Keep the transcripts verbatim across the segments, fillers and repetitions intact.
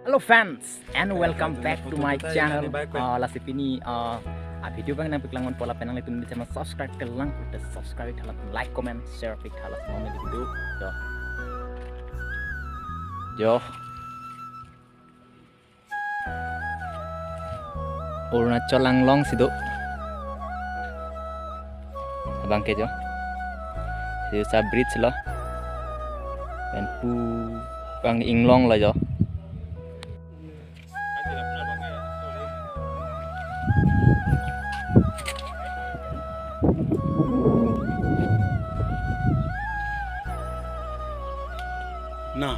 Hello friends and welcome back to my channel. Ah, lasi pini, ah, a video abang nangpaklang ponpo lapen nanglitum channel subscribe kelang, subscribe tha lapen like, comment, share pik tha lapen video. Jo. Jo. Arunachal Anglong si do. Abang ke jo. Si sa bridge lo. Pen pu bang inglong lo jo. Na.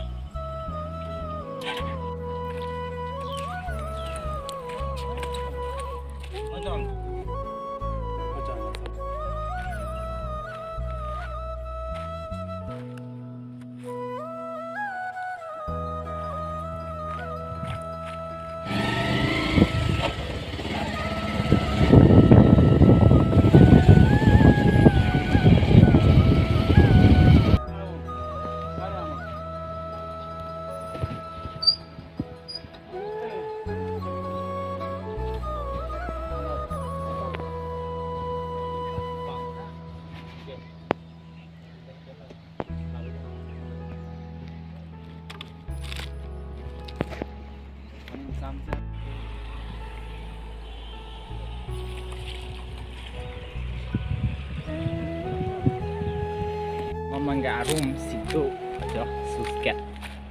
Mamang ga room si do jo, susket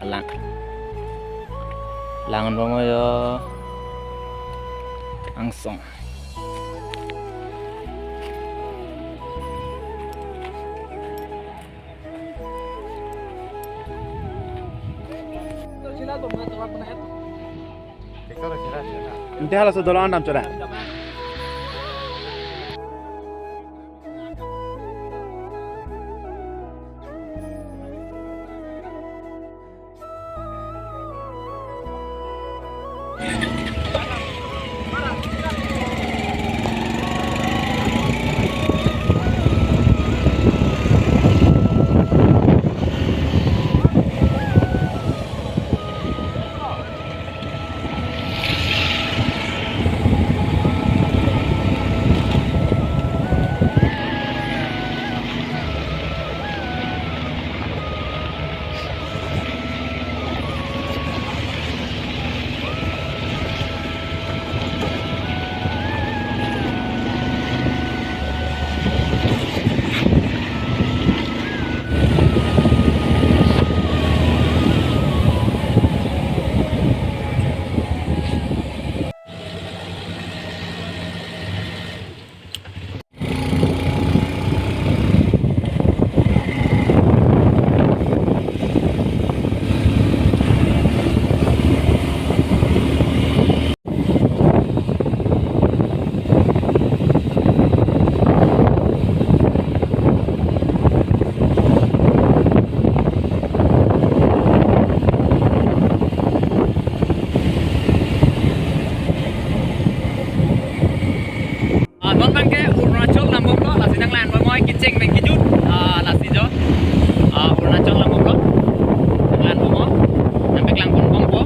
alang. Langan bang yo angsong. Ante halaso dolo andam chora. Ah, non abang ke Arunachal nambomlo, lasi nanglang bom moi kecheng pen kejut, ah, lasi jo. Ah, Arunachal nambomlo. Nanglang bom moi. Nangpaklang ponpo.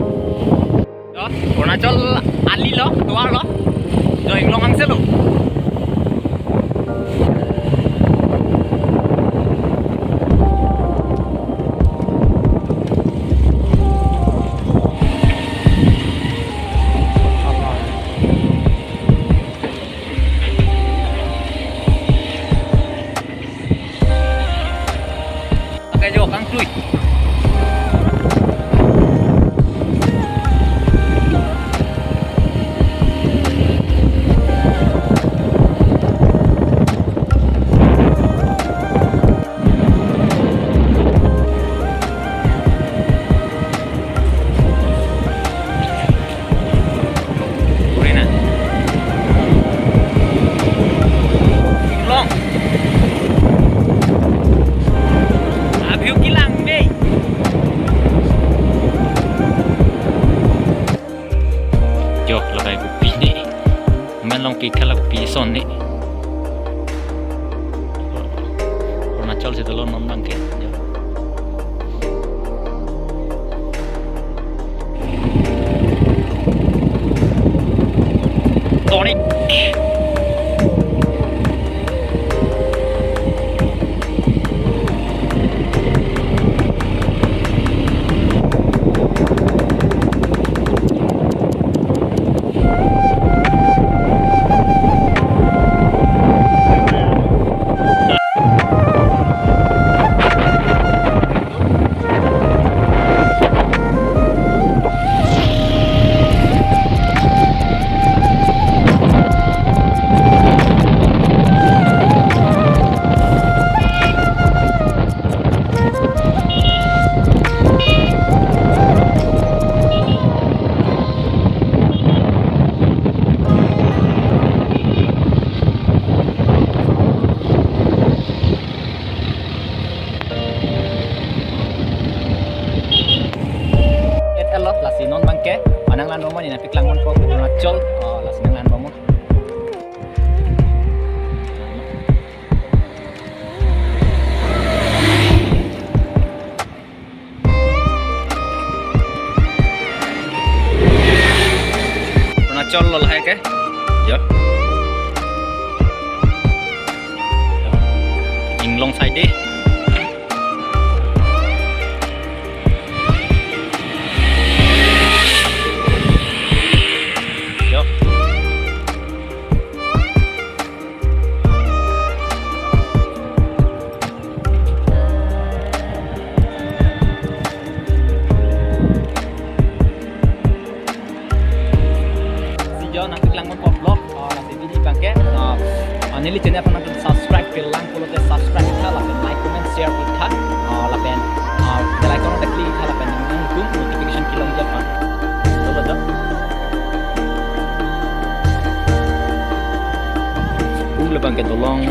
Jo, Arunachal ali lo, tovar lo. Jo, inglong angse lo. Pakai jo kangtui. Kurina. Long. Abhiu kilang dei. Jo, lakai kopi dei. Men long pi kala kopi son dei. Arunachal si dolo non abang ke. Jo. Ah, nanglangbom, ne nangpeklang ponpo Arunachal. Ah, lasi nanglangbom. Arunachal lo lahai ke. Ya. Inglong side de. Yo. Si jo nangpeklang ponpo vlog, ah, lasi video abangke, ah, ah, neli channel aphan nangtum subscribe kelang pulote subscribe itha, lapen like, comment, share itha, ah, lapen, ah, bell icon ta click itha, lapen nangtum notification kelongji aphan. Dolo do. Hu labangke dolong.